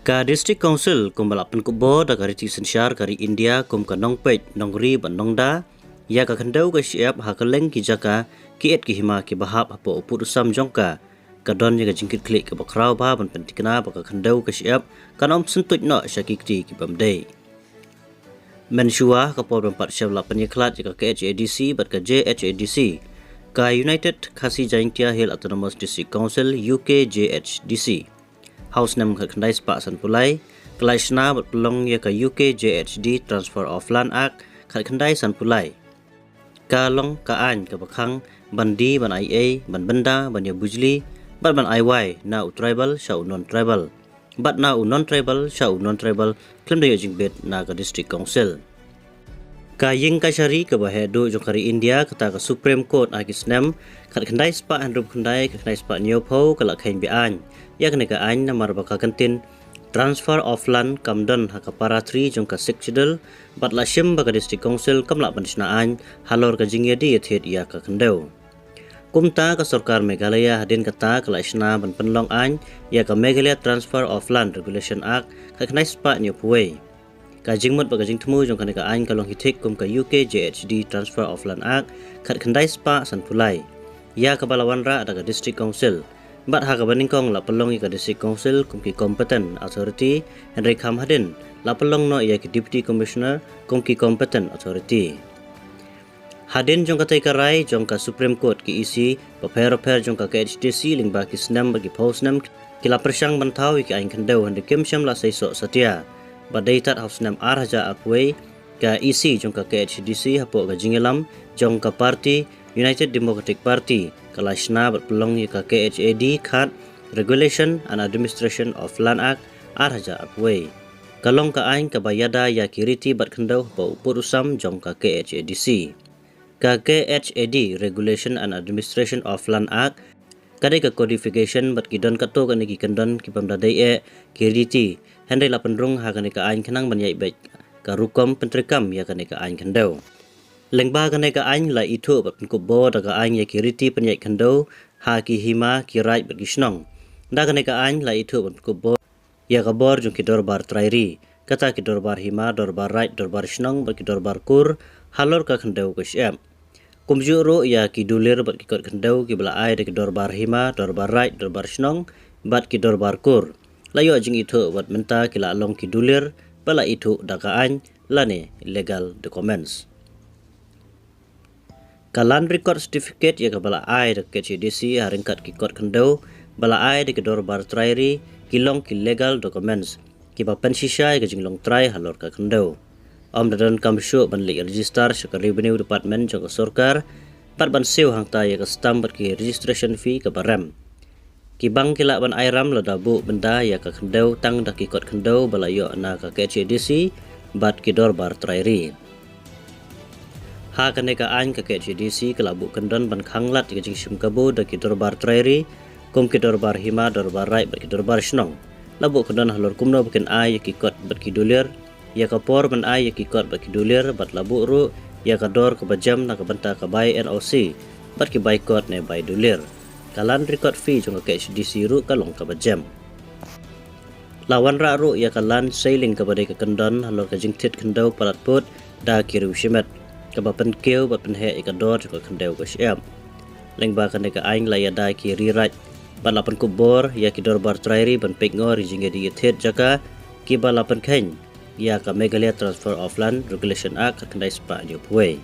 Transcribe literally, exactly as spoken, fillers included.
Ka District Council kumba la pynkup bor da ka riti synshar ka ri India kum ka nongpeit, nongri bad nongda ïa ka khyndew ka shyiap ha kylleng ki jaka, ki et ki hima kiba hap hapoh u pud u sam jong ka, ka don ïa ka jingkitkhlieh kaba khraw bha ban pyntikna ba ka khyndew ka shyiap kan ym syntuid noh sha ki kti ki bym dei. Mynshuwa ka por ba la pynïakhlad ïa ka K H A D C bad ka J H A D C, ka United Khasi Jaintia Hills Autonomous District Council, U K J H D C, ha u snem khatkhyndai spah sanphew lai, ka la shna bad pynlong ïa ka U K J H D Transfer of Land Act khatkhyndai sanphew lai. Ka long ka aiñ kaba khang ban die ban ai ei, ban bynda, ban ïa bujli bad ban ai wai na u tribal sha u non-tribal, bad na u non-tribal sha u non-tribal khlem da ïoh jingbit na ka District Council. Ka ïing kashari kaba heh duh jong ka ri India, kata ka Supreme Court, ha ki snem khatkhyndai spah hynriewphew khyndai, khatkhyndai spah hynñiewphew, ka la kheiñ be-aiñ ïa kane ka aiñ namar ba ka kyntien Transfer of Land kam don ha ka para three jong ka Sixth Schedule, bad la shim ba ka District Council kam lah ban shna aiñ halor ka jingïadie ïathied ïa ka khyndew. Kumta ka sorkar Meghalaya hadien kata ka la shna ban pynlong aiñ ïa ka Meghalaya Transfer of Land Regulation Act khatkhyndai spah hynñiewphew wei. Ka jingmut bad ka jingthmu jong kane ka aiñ ka long hi thik kum ka U K J H D Transfer of Land Act khatkhyndai spah sanphew lai, ïa kaba la wanrah da ka District Council. Bad ha kaba nyngkong la pynlong ïa ka District Council kum ki Competent Authority, hynrei kham hadien la pynlong noh ïa ki Deputy Commissioner kum ki Competent Authority. Hadien jong katei ka rai jong ka Supreme Court, ki E C bapher bapher jong ka K H A D C lyngba ki snem bad ki phew snem ki la pyrshang ban thaw ïa ki aiñ khyndew, hynrei kim shym la seisoh satia. Bad dei tad ha u snem ar hajar arphew wei, ka E C jong ka K H A D C hapoh ka jingïalam jong ka party United Democratic Party ka la shna bad pynlong ïa ka K H A D khad, Regulation and Administration of Land Act ar hajar arphew wei. Ka long ka aiñ kaba ïada ïa ki riti bad khyndew hapoh u pud u sam jong ka K H A D C. Ka K H A D, Regulation and Administration of Land Act, ka dei ka codification bad ki don katto katne ki kyndon ki bym da dei eh ki riti, hynrei la pynrung ha kane ka aiñ khnang ban ïaid beit ka rukom pyntreikam ïa kane ka aiñ khyndew. Lyngba kane ka aiñ la ithuh bad pynkup bor da ka aiñ ïa ki riti pynïaid khyndew ha ki hima, ki raid bad ki shnong. Da kane ka aiñ la ithuh bad pynkup bor ïa ka bor jong ki dorbar trai ri, kata ki dorbar hima, dorbar raid, dorbar shnong bad ki dorbar kur halor ka khyndew ka shyiap. Kumjuh ruh ïa ki dulir bad ki kot khyndew kiba la ai da ki dorbar hima, dorbar raid, dorbar shnong bad ki dorbar kur. La ïoh jingithuh bad mynta ki la long ki dulir ba la ithuh da ka aiñ lane legal documents. Ka Land Record Certificate ïa kaba la ai da ka K H A D C ha ryngkat ki kot khyndew ba la ai da ki dorbar trai ri ki long ki legal documents kiba pynshisha ïa ka jinglong trai halor ka khyndew. Ym da donkam shuh ban leit register sha ka Revenue Department jong ka sorkar bad ban siew hangta ïa ka stamp bad ki registration fee kaba rem. Ki bank ki lah ban ai ram lada buh bynda ïa ka khyndew tang da ki kot khyndew ba la ïoh na ka K H A D C bad ki dorbar trai ri. Ha kane ka aiñ ka K H A D C ka la buh kyndon ban khanglad ïa ka jingshim kabu da ki dorbar trai ri kum ki dorbar hima, dorbar raid bad ki dorbar shnong. La buh kyndon halor kumno ba kin ai ïa ki kot bad ki dulir, ïa ka por ban ai ïa ki kot bad ki dulir, bad la buh ruh ïa ka dor kaba jem na ka bynta ka bai N O C bad ki bai kot ne bai dulir. Ka Land Record Fee jong ka K H A D C ruh ka long kaba jem. La wanrah ruh ïa ka Land Ceiling kaba dei ka kyndon halor ka jingthied khyndew palat pud da ki riew shimet, kaba pynkiew bad pynheh ïa ka dor jong ka khyndew ka shyiap. Lyngba kane ka aiñ la ïada ki ri raid bad la pynkup bor ïa ki dorbar trai ri ban peit ngor ïa ka jingïadie ïathied jaka kiba la pynkheiñ ïa ka Meghalaya Transfer of Land Regulation Act khatkhyndai spah hynñiewphew wei.